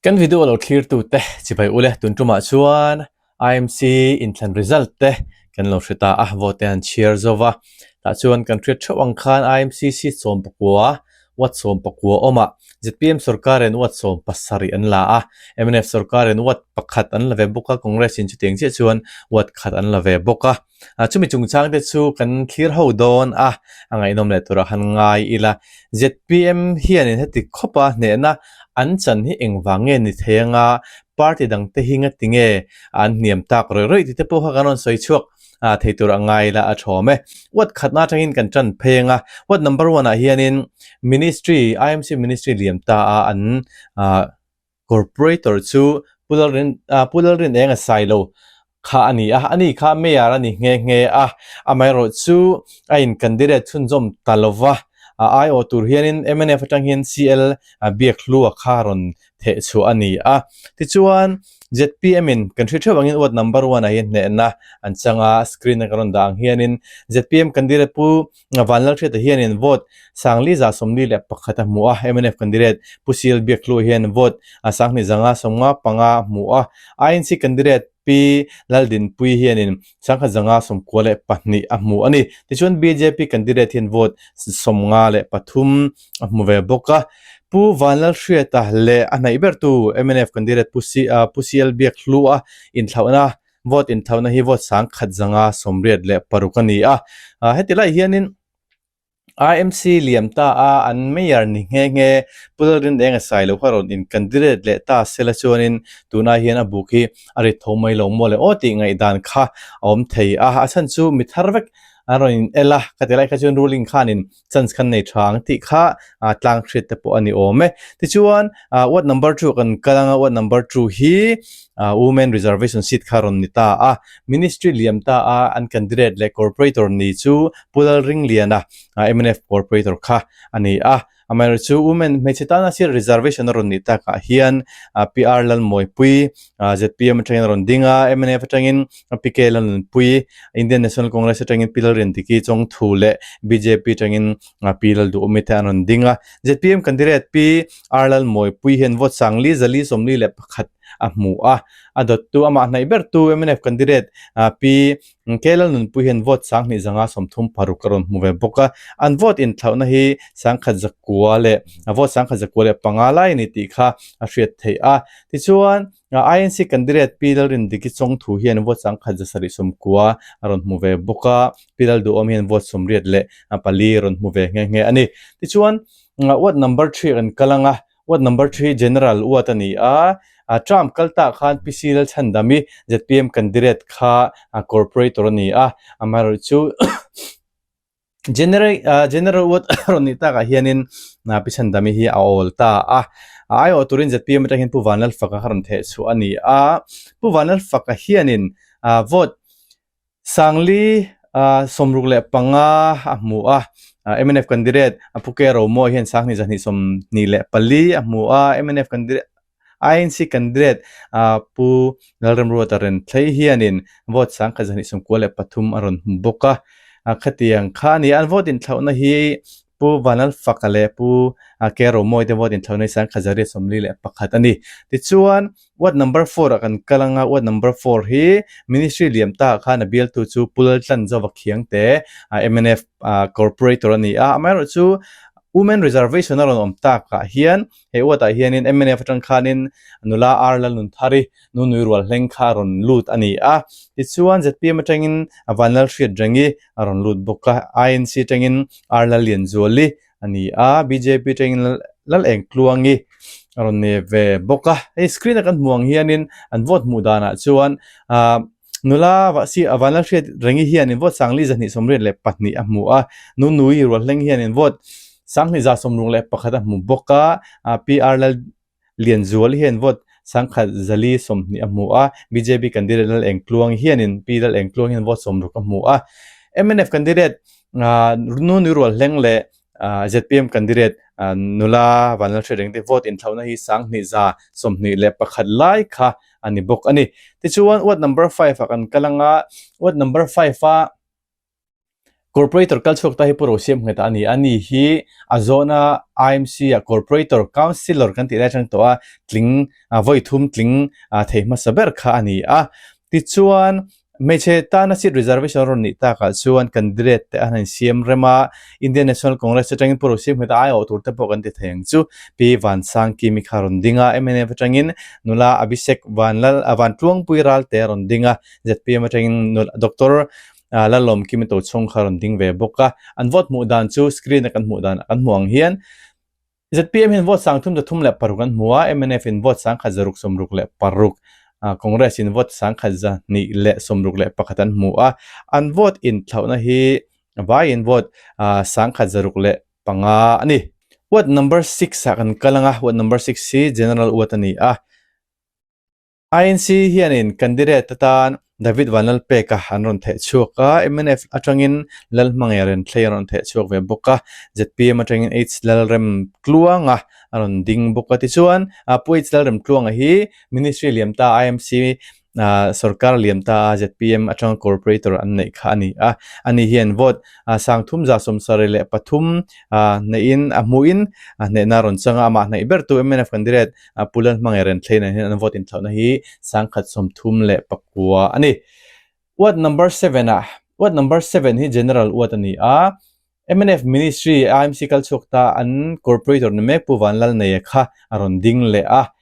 Kan video lo thlirtute chibai ule tun tumah chuan IMC inthlan result te kan lo hre ta a, vote te an chhiar zo va. Tah chuan kan hriat theuh ang khan IMC seat 11, watt 19 awmah zpm sorkarin watt 17 an la a, mnf sorkarin watt pakhat an la ve bawk a, Congress in chutiang chiah chuan watt khat an la ve bawk a. Chumi chungchang te chu kan thlir ho dawn a, a ngaihnawm leh turah khan ngai ila. Zpm hianin heti khawpa hnehna an chan hi engvang nge ni thei anga party dang te hi ngati nge an hniam tak rawih rawih tih te pawh kha kan rawn sawi chhuak thei tur a ngai ila a thawm e. Ward khatna atangin kan tan phei anga ward number one ah hianin ministry IMC ministry liam ta a an Corporator chu Pu Lalrin Pu Lalrin eng a sai lo kha a ni a, ani kha Mayor a ni nghe nghe a, amaherawh chu a in candidate chhunzawm ta lo va, a aiawh tur hianin mnf atang hian CL Biakhlua kha rawn theh chhuah a ni a. Tichuan zpm in kan hre theuh angin ward number one ah hian hnehna an chang a, screen a ka rawn dah ang hianin zpm candidate Pu Vanlalhriata hianin vote 5141 a hmu a, mnf candidate Pu Sil Biakhlu hian vote 2555 a hmu a, INC candidate Pi Laldinpuii hianin 1192 a hmu a ni. Tichuan bjp candidate hian vote 53 a hmu ve bawk a. Pu Vanlalhriata leh a hnaih bertu mnf candidate Pu Sil Biakhlu a inthlauhna Vote inthlauhna hi vote 1186 a ni a. Heti lai hianin IMC liam ta a, an mayor ni nghe nghe Pu Lalrindenga Sailo kha rawn in candidate leh ta sela chuanin tunah hian a buk hi a rit tho mai lo maw le aw tih ngaihdan kha a awm thei a. A chhan chu mi thar vek an rawn in el a, khati lai kha chuan ruling khanin chance khan nei tha ang tih kha tlang hriat te pawh a ni awm e. Tichuan ward number 2 kan kal anga ward number 2 hi women reservation seat kha rawn ni ta a. Ministry liam ta a an candidate leh corporator ni chu Pu Lalringliana mnf corporator kha a ni a. Amaherawhchu chu women hmeichhe tana seat reservation a rawn nih takah hian PR Lalmawipui zpm atangin a rawn ding a, mnf atangin PK Lalnunpui, Indian National Congress atangin Pi Lalrindiki Chawngthu leh bjp atangin Pi Lalduhawmi te an rawn ding a. Zpm candidate Pi R Lalmawipui hian vote 4 441 a hmu a, a dawttu amah hnaih bertu mnf candidate Pi Kela nunpui hian vote 2536 a rawn hmu ve bawk a, an vote inthlauhna hi 1,900 leh vote 1,905 lai a ni tih kha a hriat theih a. Tichuan, INC candidate Pi Lalrindiki Chawngthu hian vote 1,790 a rawn hmu ve bawk a, Pi Lalduhawm hian vote 84 a rawn hmu ve nghe nghe a ni. Tichuan, ward number 3 kan kal ang a, Ward number 3 General ward a ni a, term kal tah khan PC Lalchhandami zpm candidate kha corporator a ni a, amaherawhchu chu General ward rawn nih takah hianin Pi Chhandami hi a awl ta a, a aiawh turin zpm atang hian Pu Vanlalfaka kha rawn theh chhuah a ni a, Pu Vanlalfaka hianin vote 4,065 a hmu a, mnf candidate a Pu K Romawi hian 2,224 a hmu a, mnf candidate INC candidate Pu Lalremruata Renthlei hianin vote 1,293 a rawn hmu bawk a, khatiang kha a ni a, an vote inthlauhna hi Pu Vanlalfaka leh Pu K Romawi te vote inthlauhna hi 1,141 a ni. Tichuan Ward number 4 ah kan kal anga ward number 4 hi ministry liam ta ah khan a bialtu chu Pu Laltlanzova Khiangte mnf corporator a ni a, amaherawh chu women reservation a rawn awm tak ah hian he ward ah hianin mnf atang khanin nula R Lalnunthari nu nui rual hleng kha a rawn lut a ni a, tichuan zpm atangin Vanlalhriatrengi a rawn lut bawk a, INC atangin R Lallianzuali a ni a, bjp atangin lal eng tluangi a rawn nei ve bawk a, hei screen a kan hmuh ang hianin an vote hmuh danah chuan ah nula si a Vanlalhriat rengi hianin vote 4282 a hmu a, Nunui Rualhleng hianin vote 2161 a hmu bawk a, PR Lal Lianzual hian vote 1420 a hmu a, bjp candidate Lal Eng Tluang hianin Pi Lal Eng Tluang hian vote 60 a hmu a, mnf candidate Nunui Rualhleng leh zpm candidate nula Vanlalhriat reng te vote inthlauhna hi 2121 lai kha a ni bawk a ni. Tichuan ward number 5 ah kan kal anga, ward number 5 a. Corporator kal chhuak ta hi Pu Rosiam Ngheta a ni a, ani hi a zawhna IMC ah Corporator, Councillor kan tih lai atang tawh a tling vawi thum tling thei hmasa ber kha a ni a. Tichuan hmeichhe tana seat reservation a rawn nih takah chuan candidate te an han siam rem a, Indian National Congress atangin Pu Rosiam Ngheta aiawh tur te pawh kan ti thei ang chu. Pi Vansangkimi kha a rawn ding a, mnf atangin nula Abhishek Vanlal Vantluangpui Ralte a rawn ding a, zpm atangin nula Doctor Lalawm Kim to chhung kha rawn ding ve bawk a, an vote hmuh dan chu screen a kan hmuh dan kan hmuh ang hian zpm hian vote 3606 an hmu a, mnf in vote 1666, Congress in vote 1261 an hmu a, an vote inthlauhna hi vaiin vote 1605 a ni. Ward number 6 ah kan kal ang a, ward number 6 hi general ward a ni a. INC hianin candidate atan David Vanlalpeka an rawn theh chhuak a, mnf atangin Lalhmangaih Renthlei a rawn theh chhuak ve bawk a, zpm atangin H Lalremtluanga a rawn ding bawk a. Tichuan, Pu H Lalremtluanga hi Ministry liam ta IMC sorkar liam ta a zpm atanga corporator an neih kha a ni a. Ani hian vote 3773 neihin a hmuhin hnehna a rawn chang a, amah hnaih bertu mnf candidate A Pu Lalhmangaih Renthlei nen hian an vote inthlauhna hi 1039 a ni. Ward number 7 ah Ward number 7 hi General Ward a ni a, mnf Ministry IMC kal chhuak ta an Corporator ni mek Pu Vanlalneia kha a rawn ding leh a.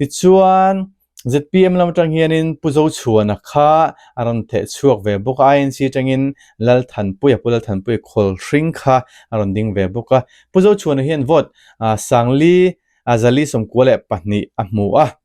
Tichuan zpm lam atang hianin Pu Zochhuana kha a rawn theh chhuak ve bawk a, INC atangin Lalthanpuia, Pu Lalthanpuia Khawlhring kha a rawn ding ve bawk a. Pu Zochhuana hian vote 4,000 a 492 a hmu a.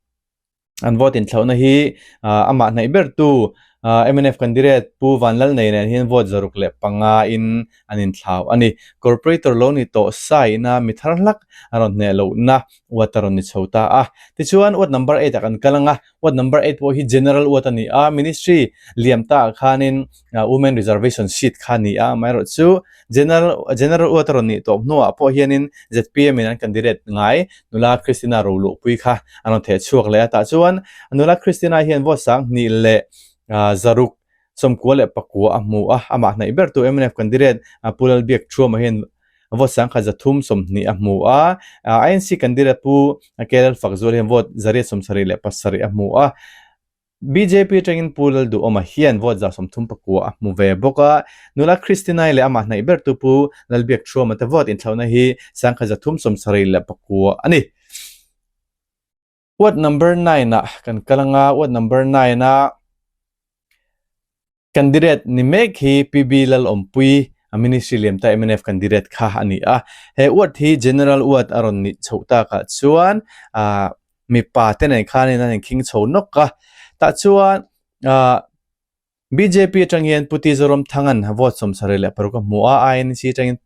An vote inthlauhna hi amah hnaih bertu mnf candidate Pu Vanlalnei nen hian vote 605 in an inthlau a ni. Corporator lo ni tawh sa ina mi thar hlak a rawn hneh lohna ward a rawn ni chho ta a. Tichuan ward number 8 ah kan kal ang a, ward number 8 pawh hi general ward a ni a, ministry liam ta ah khanin women reservation seat kha a ni a, amaherawhchu General General Uat a rawn nih tawp hnuah pawh hianin zpm in an candidate ngai nula Christina Roluhpui kha an rawn theh chhuak leh a, tah chuan nula Christina hian vote 2694 a hmu a, amah hnaih bertu mnf candidate Pu Lalbiak Thuama hian vote 1320 a hmu a, INC candidate Pu KL Fakzual hian vote 877 a hmu a. Bjp atangin Pu Lalduhawma hian vote 39 a hmu ve bawk a, nula Christinai leh amah hnaih bertu Pu Lalbiak Thuama te vote inthlauhna hi 1379 a ni. Ward number 9 ah kan kal ang a, ward number 9 ah Candidate ni mek hi PB Lalawmpui, a ministry liam ta mnf candidate kha a ni a. He ward hi general ward a rawn nih chhoh takah chuan ah mipa te nen khanin an inkhing chho nawk a. Tah chuan ah bjp atang hian Pu T Zoramthanga'n vote 76 a hmu a, INC atangin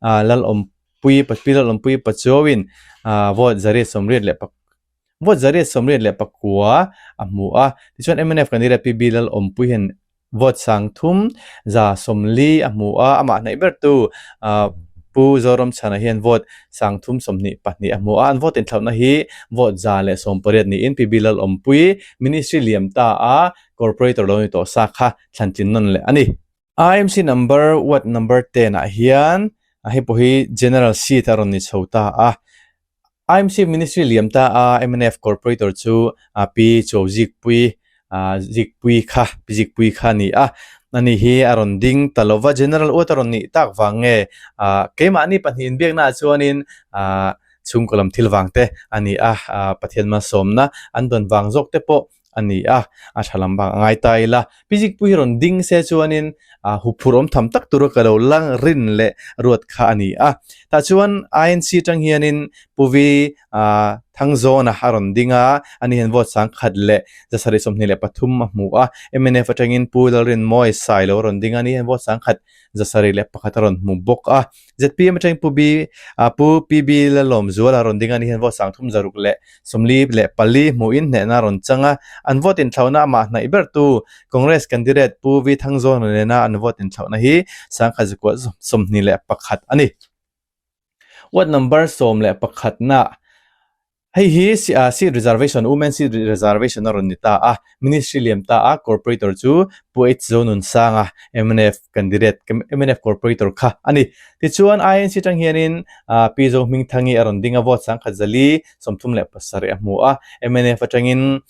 ah Lalawmpui, Pi Lalawmpui Pachuauin ah vote 180 Vote 189 a hmu a, tichuan mnf candidate PB Lalawmpui hian vote 340 a hmu a, amah hnaih bertu Pu Zoramchhana hian vote 322 a hmu a, an vote inthlauhna hi vote 118 niin PB Lalawmpui ministry liam ta a corporator lo ni tawh sa kha thlantlin nawn leh a ni. IMC number ward number 10 ah hian hei pawh hi general seat a rawn ni chho ta a. IMC Ministry liam ta a mnf Corporator chu Pi Cho Zikpui Zikpui kha Pi Zikpui kha a ni a, ani hi a rawn ding ta lo va, General Uat a rawn nih tak vang nge keimahni pahnih inbiakna ah chuanin chhungkaw lam thil vang te a ni a, Pathian malsawmna an dawn vang zawk te pawh a ni a, a tha lam bak a ngai ta ila. Pi Zikpui hi rawn ding se chuanin huphurh awm tham tak tura ka lo la rin leh ruat kha a ni a. Tah chuan INC tang hianin Pu Vi Thangzawna a rawn ding a, ani hian vote 1723 a hmu a. Mnf atangin Pu Lalrinmawi Sailo a rawn ding a, ani hian vote 1071 a rawn hmu bawk a. Zpm atangin Pu B Pu PB Lalawmzuala rawn ding a ni hian vote 3644 hmuhin hnehna a rawn chang a, an vote inthlauhna amah hnaih bertu Congress candidate Pu V Thangzawna nena an vote inthlauhna hi 1021 a ni. Ward number 11 na. Hei hi seat reservation, women seat reservation a rawn ni ta a, ministry liam ta a, corporator chu Pu H Zonunsanga, mnf candidate, mnf corporator kha a ni. Tichuan INC tang hianin Pi Zohmingthangi a rawn ding a, vote 1047 a hmu a, mnf atangin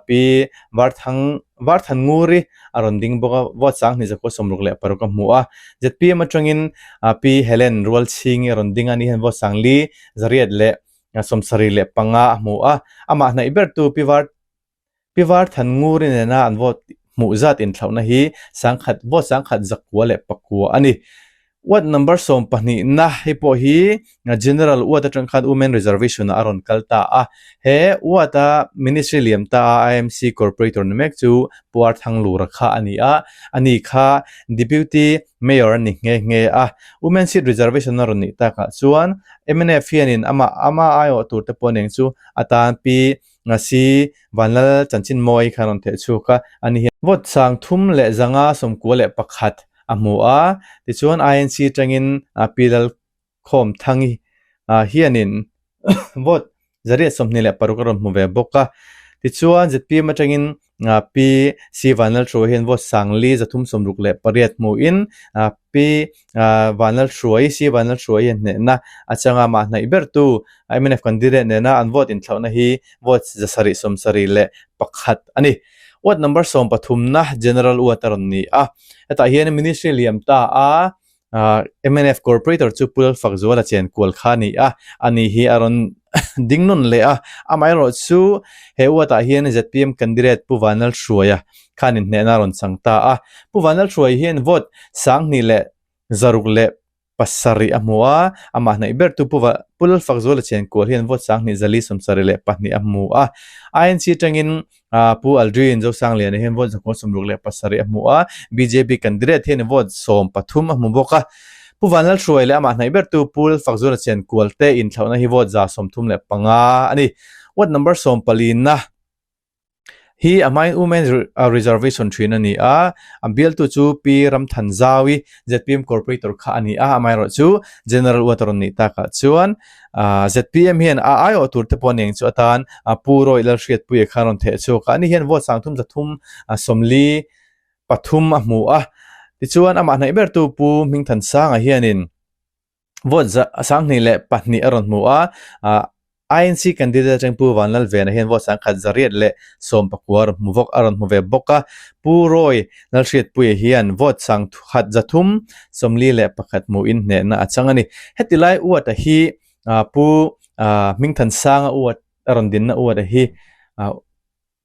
Pi Varthang Varthannguri a rawn ding bawk a, vote 2166 a hmu a, zpm atangin Pi Helen Rualchhingi a rawn ding a, ani hian vote 5475 a hmu a, amah hnaih bertu Pi Var Pi Varthannguri nena an vote hmuh zat inthlauhna hi 10,000 vote 10,109 a ni. Ward number 12 na hei pawh hi General Ward atang khan Women Reservation ah a rawn kal ta a. He Ward a Ministry liam ta a IMC Corporator ni mek chu Pu Arthanglura kha a ni a, ani kha Deputy Mayor a ni nghe nghe a. Women Seat Reservation a rawn nih takah chuan mnf hianin amah ama aiawh tur te pawh neng chu atan Pi Ngasi Vanlal Chanchinmawi kha a rawn theh chhuak a, ani hian vote 3591 a hmu a, tichuan INC atangin Pi Lalkhawmthangi hianin vote 826 a rawn hmu ve bawk a, tichuan zpm atangin Pi C Vanlalhruai hian vote 5368 hmuin Pi Vanlalhruai C Vanlalhruai hian hnehna a changa mah hnaih bertu mnf candidate nena an vote inthlauhna hi vote 771 a ni. Ward number 13 na General Ward a rawn ni a, hetah hian Ministry liam ta a mnf Corporator chu Pu Lalfakzuala chen kual kha a ni a, ani hi a rawn ding nawn leh a, amaherawh chu he ward ah hian zpm candidate Pu Vanlalhruaia khan inhnehna a rawn chang ta a, Pu Vanlalhruaia hian vote 2607 a hmu a, amah hnaih bertu Pu Va Pu Lalfakzuala Chenkual hian vote 2472 a hmu a. INC atangin Pu Aldrin Zosangliana hian vote 967 a hmu a, bjp candidate hian vote 13 a hmu bawk a. Pu Vanlalhruai leh amah hnaih bertu Pu Lalfakzuala Chenkual te inthlauhna hi vote 135 a ni. Ward number 14 na. Hi a hmain Women Reservation thin a ni a, a bialtu chu Pi Ramthanzaui, zpm Corporator kha a ni a, amaherawh chu General Ward a rawn nih takah chuan zpm hian a aiawh tur te pawh a neng chu atan Pu Roy Lalhriatpuia kha a rawn theh chhuak a, ani hian vote 3373 a hmu a, tichuan amah hnaih bertu Pu Hmingthansanga hianin Vote 2002 a rawn hmu a, INC candidate atang Pu Vanlalvena hian vote 1819 a rawn hmu bawk a rawn hmu ve bawk a. Pu Roy Lalhriatpuia hian vote 1341 hmuhin hnehna a chang a ni. Heti lai uata hi Pu Hmingthansanga uat a rawn dinna uata hi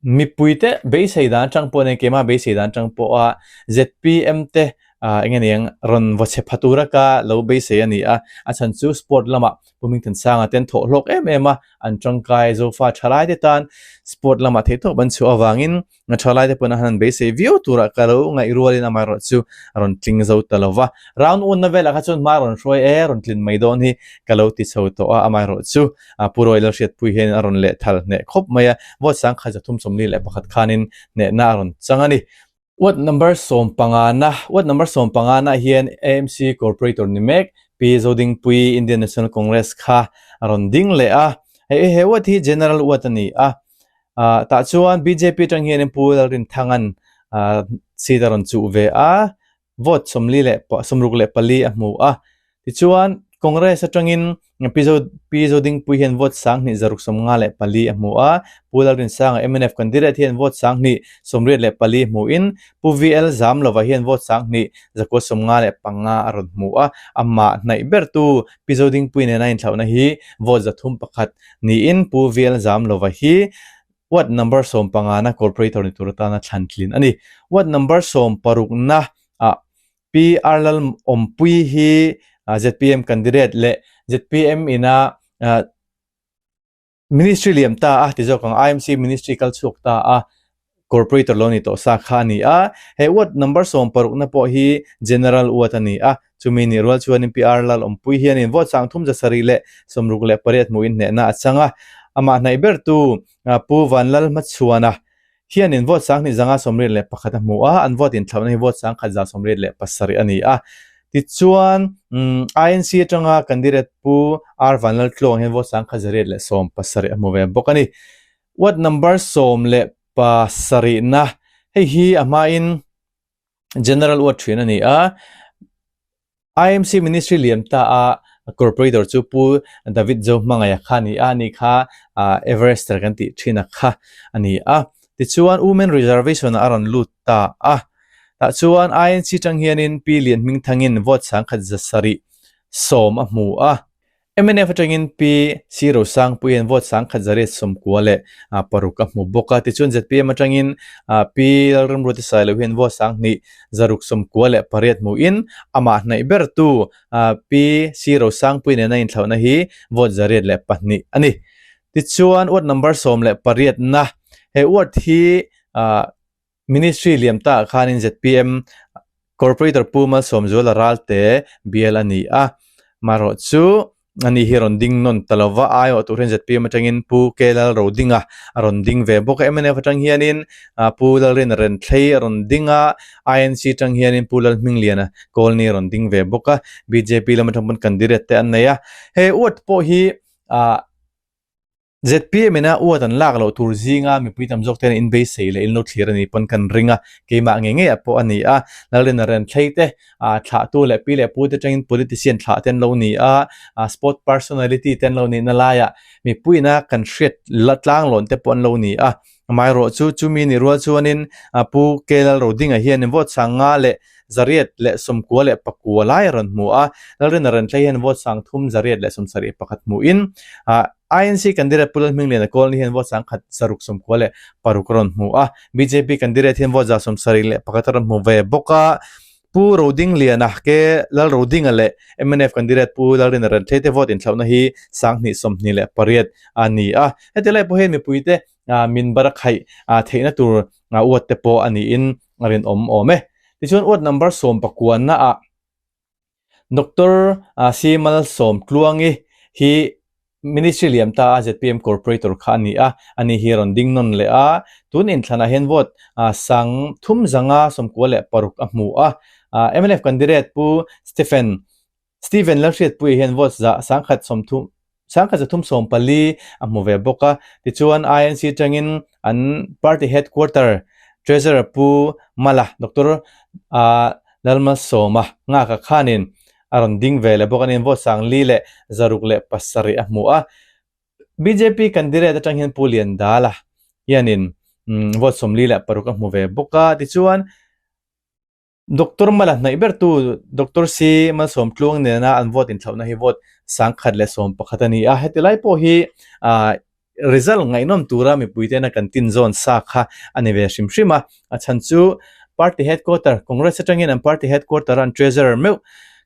Mipuite beisei dan atang pawh nen keimah beisei dan atang pawha zpm te eng nge niang rawn vaw chhe pha tura ka lo beisei a ni a, a chhan chu sport lamah Pu Hmingthansanga te an thawh hlawk em em a, an tangkai zofa thalai te tan sport lamah theihtawp an chhuah avangin thalai te pawn a han beisei viau turah ka lo ngaih rualin amaherawh chu a rawn tling zo ta lo va, round one na velah kha chuan hma rawn hruai e rawn tlin mai dawn hi ka lo ti chho tawh a, amaherawh chu Pu Roy Lalhriatpui hian a rawn lehthal hneh khawp mai a, vote 1341 khanin hnehna a rawn chang a ni. Ward number 15 na, Ward number 15 na hian AMC Corporator ni mek Pi Zodingpui Indian National Congress kha a rawn ding leh a, hei he ward hi General Ward a ni a, tah chuan bjp atang hianin Pu Lalrinthanga'n seat a rawn chuh ve a, vote 64 a hmu a. Tichuan, Congress atangin Pi Zo Pi Zodingpui hian vote 2654 a hmu a, Pu Lalrinsanga mnf candidate hian vote 2084 hmuin Pu VL Zamlova hian vote 2955 a rawn hmu a. Amah hnaih bertu Pi Zodingpui nena inthlauhna hi vote 301 niin Pu VL Zamlova hi Ward number 15 na Corporator ni tur atana thlan tlin a ni. Ward number 16 na ah Pi Arlal Awmpui hi zpm candidate leh zpm ina Ministry liam ta a ti zawk ang IMC Ministry kal chhuak ta a Corporator lo ni tawh sa kha a ni a. He ward number 16 na pawh hi General Ward a ni a. Chumi nih rual chuanin Pi Arlal Awmpui hianin vote 3768 hmuhin hnehna a chang a. Amah hnaih bertu Pu Vanlal Hmachhuana hianin vote 2981 a hmu a, an vote inthlauhna hi vote 1187 a ni a. Tichuan, INC atanga candidate Pu R Vanlaltluang hian vote 1870 a hmu ve bawk a ni. Ward number 17 na, hei hi a hmain General ward thin a ni a. IMC Ministry liam ta a Corporator chu Pu David Zohmangaia kha a ni a, ani kha Everester kan tih thin a kha a ni a. Tichuan Women Reservation ah a rawn lut ta a. Tah chuan INC tang hianin Pi Lianhmingthangin vote 1710 a hmu a. Mnf atangin Pi C Rosangpuiin vote 1196 a hmu bawk a, tichuan zpm atangin Pi Lalramruati Sailo hian vote 2698 hmuin amah hnaih bertu Pi C Rosangpui nena inthlauhna hi vote 102 a ni. Tichuan ward number 18 na he ward hi Ministry liam ta ah khanin zpm Corporator Pu Malsawmzuala Ralte bial a ni a, marawh chu ani hi rawn ding nawn ta lova, aiawh tur hian zpm atangin Pu K Lalrodinga a rawn ding ve bawk a, mnf atang hianin Pu Lalrina Renthlei a rawn ding a, INC atang hianin Pu Lalhmingliana Kawlni a rawn ding ve bawk a, bjp lam atang pawn candidate te an nei a, he ward pawh hi ah ZPM ina uat an lak loh tur zinga mipui tam zawk ten in beisei leh in lo thlir a ni pawn kan ring a, keimah ngei ngei ah pawh a ni a, Lalrina Renthlei te ah thlahtu leh pi leh pu te tangin politician thlah te an lo ni a, sport personality te an lo nihna laiah mipuiina kan hriat la tlanglawn te pawh an lo ni a, amaherawh chu chumi ni rual chuanin Pu K Lalrodinga hianin vote 5899 lai a rawn hmu a, Lalrina Renthlei hian vote 3171 hmuin INC candidate Pu Lalhmingliana Kawlni hian vote 1696 a rawn hmu a, bjp candidate hian vote 171 a rawn hmu ve bawk a, Pu Rodingliana K Lalrodinga leh mnf candidate Pu Lalrina Renthlei te vote inthlauhna hi 2028 a ni a, heti lai pawh hian mipuite min bar a khaih theihna tur uat te pawh a niin a rinawm awm e. Tichuan uat number 19 na ah Doctor C Malsawmtluangi hi Ministry liam ta a zpm Corporator kha a ni a, ani hi a rawn ding nawn leh a, tun inthlanah hian vote 3596 a hmu a, mnf candidate Pu Stephen Stephen Lalhriatpuia hian vote zah 10 30 1340 a hmu ve bawk a, tichuan INC atangin an party headquarter Treasurer Pu Mala Doctor Lalmalsawma nghaka khanin a rawn ding ve leh bawk a ni, vote 4607 a hmu a. Bjp candidate atang hian Pu Liandala hianin vote 46 a hmu ve bawk a, tichuan Doctor Mala hnaih bertu Doctor C Malsawmtluang nena an vote inthlauhna hi vote 111 a ni a, heti lai pawh hi result ngaihnawm tura mipui tena kan tin zawn sa kha a ni ve hrim hrim a, a chhan chu party headquarter Congress atangin an party headquarter an treasurer meuh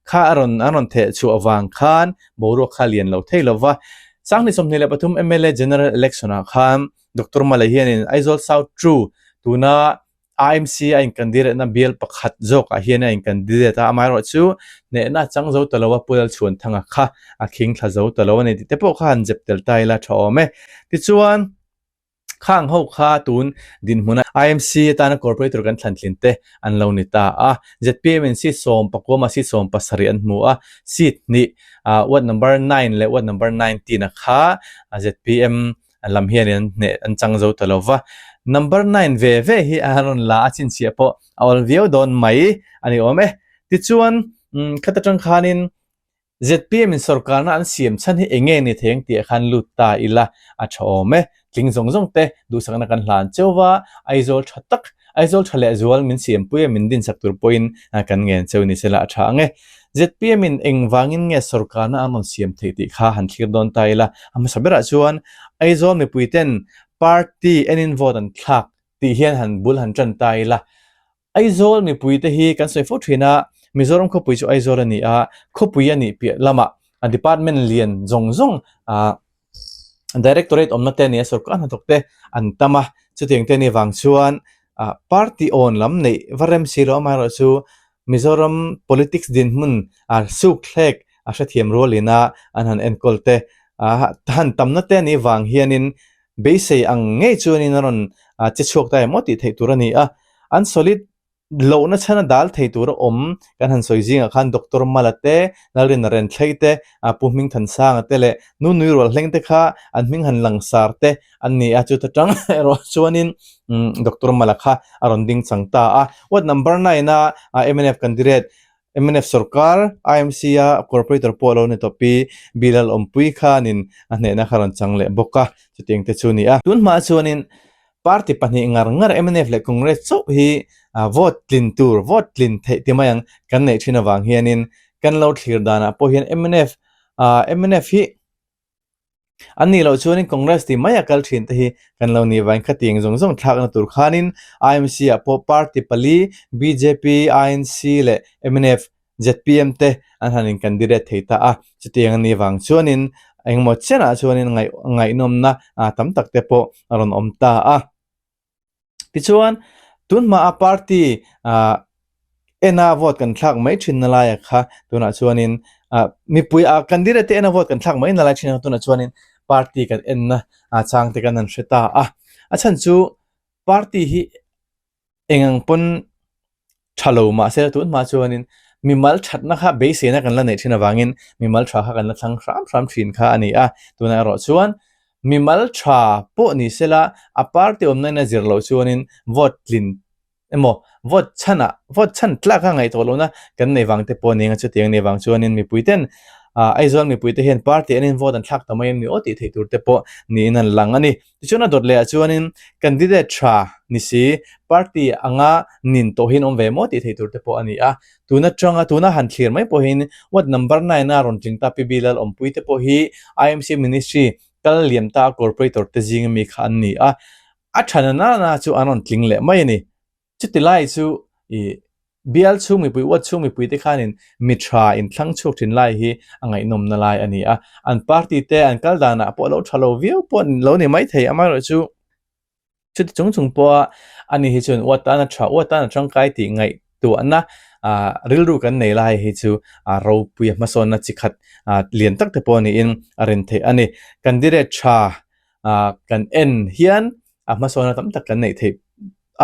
kha a rawn an rawn theh chhuah avang khan boruak kha lian lo thei lova 2023 mla general election ah khan Doctor Mala hianin Aizawl South True tuna IMC a inkandiretna bial pakhat zawkah hian a inkandiret a, amaherawhchu hnehna a chang zo ta lo a, Pu Lalchhuanthanga kha a khing thla zo ta lo a ni tih te pawh kha han zep tel ta ila tha awm e. Tichuan, khang ho kha tun dinhmuna IMC atana corporator kan thlan tlin te an lo ni ta a, zpm in seat 19 ah seat 17 an hmu a, seat hnih ward number 9 leh ward number 19 a kha zpm An lam hianin an hneh an chang zo ta lo va. Number 9 ve ve hi a rawn la a chhinchhiah pawh a awl viau dawn mai a ni awm e. Tichuan, khata tang khanin zpm in sorkarna an siam chhan hi eng nge ni thei ang tih khan lut ta ila a tha awm e. Tling zawng zawng te duhsakna kan hlan cheu va, Aizawl tha tak, Aizawl tha lehzual min siampui a min dinsak tur pawhin kan ngen cheu ni sela a tha ang e. Zpm in engvangin nge sorkarna an rawn siam theih tih kha han thlir dawn ta ila, a hmasa berah chuan Aizawl mipuiten party enin vote an thlak tih hian han bul han tan ta ila. Aizawl mipuite hi kan sawi fo thin a, Mizoram khawpui chu Aizawl a ni a, khawpui a nih piah lamah a department lian zawng zawng ah Directorate awmna te a ni a, sorkar hnathawk te an tam a, chutiang te a nih vang chuan ah party awn lam neih va rem si lo amaherawhchu Mizoram politics dinhmun a suk thlek a hrethiam rualin a an han enkawl te ah han tamna te a nih vang hianin beisei ang ngei chuanin a rawn che chhuak ta em aw tih theih tur a ni a, an solid. Lohna chhan a dal thei tur a awm kan han sawi zingah khan Doctor Mala te, Lalrina Renthlei te, Pu Hmingthansanga te leh Nu Nui Rual Hleng te kha an hming han langsar te an ni a, chuta tang erawh chuanin Doctor Mala kha a rawn ding chang ta a. Ward number nine a mnf candidate mnf sorkar IMC a corporator pawh a lo ni tawh pi Bilal Awmpui khanin a hnehna kha a rawn chang leh bawk a, chutiang te chu a ni a. Tunhma chuanin Party pahnih ngar ngar mnf leh Congress chauh hi vote tlin tur, vote tlin theih ti mai ang kan neih thin avang hianin kan lo thlir danah pawh hian mnf mnf hi an nih loh chuanin Congress ti mai a kal thin te hi kan lo nih vangin khatiang zawng zawng thlakna tur khanin IMC ah pawh party pali bjp, INC leh mnf zpm te an han in candidate thei ta a, chutiang a nih vang chuanin engemaw chianah chuanin ngaih ngaihnawmna tam tak te pawh a rawn awm ta a. Tichuan, tun hmaa party ah ena vote kan thlak mai thin na laia kha tunah chuanin ah mipui ah candidate te ena vote kan thlak mai na lai thin a tunah chuanin party kan enna chang te kan han hre ta a. A chhan chu party hi Eng ang pawn tha lo mahse tun hma chuanin mimal thatna kha beiseina kan la neih thin avangin mimal tha kha kan la thlang hram hram thin kha a ni a. Tunah erawh chuan mimal tha pawh ni sela a party awmna in a zir loh chuanin vote tlin emaw vote chhanah vote chhan tlak a ngaih tawh lohna kan neih vang te pawh a ni ang a chutiang a nih vang chuanin mipui ten ah Aizawl mipui te hian party an in vote an thlak ta mai em ni aw tih theih tur te pawh niin an lang a ni. Tichuan a dawt leh ah chuanin candidate tha ni si party anga nin tawh hi an awm ve maw tih theih tur te pawh a ni a. Tun atanga tuna han thlir mai pawhin ward number nine a rawn tling ta Pi Bilal awmpui te pawh hi IMC ministry kal liam ta a corporator te zing ami kha an ni a. A tha na na na chu an rawn tling leh mai a ni. Chuti lai chu i bial chhung mipui, ward chhung mipui te khanin mi tha inthlang chhuak thin lai hi a ngaihnawmna lai a ni a. An party te an kal danah pawh lo tha lo viau pawh lo ni mai thei amaherawhchu chuti chung chung pawha ani hi chuan ward tana tha, ward tana tangkai tih ngaihtuahna ah rilru kan nei lai hi chu a ropui a hmasawnna chi khat ah lian tak te pawh niin a rin theih a ni. Candidate tha ah kan en hian a hmasawnna tam tak kan neih theih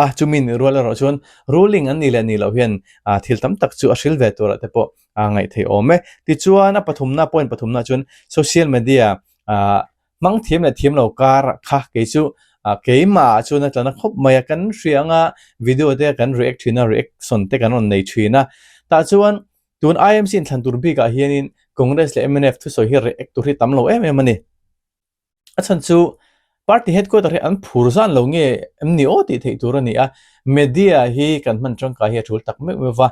a, chumi nih rual erawh chuan ruling an nih leh nih loh hian ah thil tam tak chu a hril ve turah te pawh a ngaih theih awm e. Tichuan a pathumna point pathumna chuan social media ah hmang thiam leh thiam lo kar kha kei chu ah keimah ah chuan a tla na khawp mai a, kan hria anga video te kan react thin a reaction te kan rawn nei thin a, tah chuan tun IMC inthlan tur bikah hianin Congress leh mnf thusawi hi react tur hi tam lo em em a ni. A chhan chu party headquarter hi an phur zan lo nge em ni aw tih theih tur a ni a, media hi kan hman tangkai hi a tul tak meuh meuh va,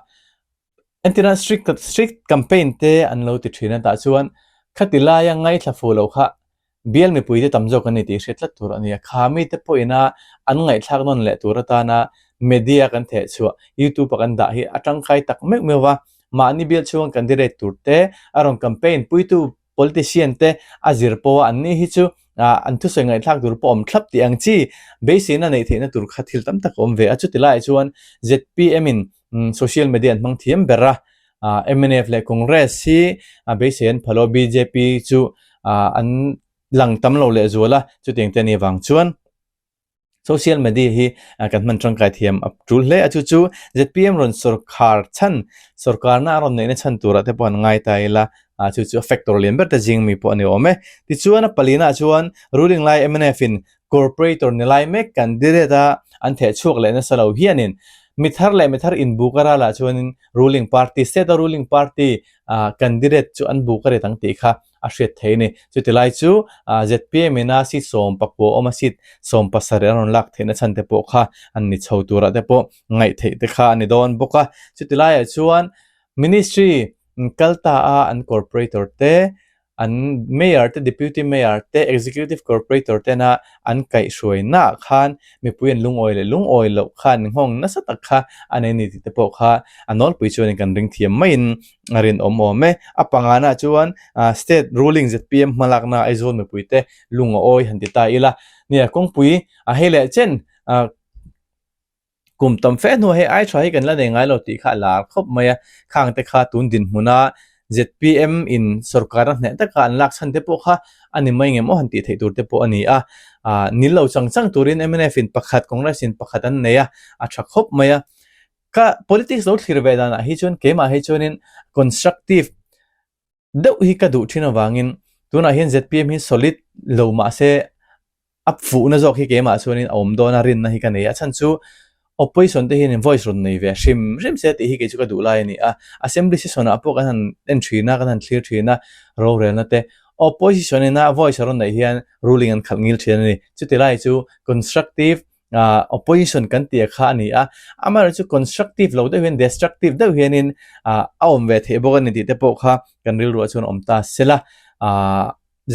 entirna strict strict campaign te an lo ti thin a tah chuan khati laia ngaithla fu lo kha bial mipui te tam zawk an ni tih hriat tlat tur a ni a, kha mite pawhin a an ngaihthlak nawn leh tur atana media kan theh chhuah youtube a kan dah hi a tangkai tak meuh meuh va, mahni bial chhunga candidate tur te a rawn campaign puitu Politician te a zir pawh a an ni hi chu an thusawi ngaihthlak tur pawh awm thlap tih ang chi beiseina neih theihna tur kha thil tam tak a awm ve a. Chuti laiah chuan zpm in social media an hmang thiam ber a, mnf leh Congress hi beisei an phalo bjp chu an lang tam lo lehzual a, chutiang te a nih avang chuan. Social media hi kan hman tangkai thiam a tul hle a, chu chu zpm rawn sawrkhar chhan, sawrkarna a rawn neihna chhan turah te pawh an ngai ta ila, chu chu a factor lian ber te zing mi pawh a ni awm e. Tichuan a palina chuan ruling lai mnf in corporator ni lai mek candidate a an theh chhuak leh nasa lo hianin mi thar leh mi thar inbuk a ralah chuanin ruling party, state a ruling party candidate chu an buk a rit ang tih kha a hriat thei a ni. Chuti lai chu zpm ina seat 14 awm a seat 17 an rawn lak theihna chhan te pawh kha an ni chho turah te pawh ngaih theih te kha a ni dawn bawk a. Chuti laiah chuan ministry kal ta a an corporator te, an mayor te, deputy mayor te, executive corporator tena an kaihhruainaah khan mipui an lungawi leh lungawi loh khan nghawng nasa tak kha a nei a ni tih te pawh kha a nawlpui chuanin kan ring thiam maiin a rinawm awm e. A pangana chuan state ruling zpm hmalakna Aizawl mipuite lung a awi han ti ta ila. Nia kawngpui a hei leh chen kum tam fe hnuah hei ai tha hi kan la nei ngai lo tih kha a lar khawp mai a. Khang te kha tun dinhmuna zpm in sorkar a hneh taka an lak chhan te pawh kha a ni mai ngem aw han tih theih tur te pawh a ni a. Nil lo chang chang turin mnf in pakhat Congress in pakhat an nei a, a tha khawp mai a. Ka politics lo thlir ve danah hi chuan keimah hi chuanin constructive deuh hi ka duh thin avangin tunah hian zpm hi solid lo mahse a fuhna zawk hi keimah chuanin a awm dawn a rinna hi ka nei a. A chhan chu opposition te hianin voice rawn nei ve hrim hrim se tih hi kei chu ka duh lai a ni a. Assembly session ah pawh kan han en thin a, kan han thlir thin a rorelna te. Opposition ina voice a rawn neih hian ruling an khalh ngil thin a ni. Chuti lai chu constructive opposition kan tih kha a ni a, amaherawhchu chu constructive lo deuh hian destructive deuh hianin a awm ve theih bawk a ni tih te pawh kha kan rilruah chuan awm ta se la.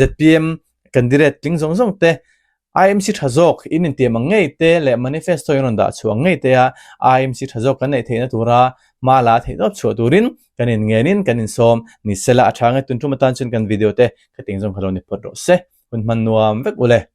Zpm candidate tling zawng zawng te IMC tha zawk in intiam ang ngei te leh manifesto in rawn dah chhuah ang ngei te a IMC tha zawk kan neih theihna tura hma la theih tawp chhuah turin kan inngenin kan insawm ni se la. A tha nge tun tum atan chuan kan video te khating zawng kha lo ni phawt rawh se. Hun hman nuam vek u le.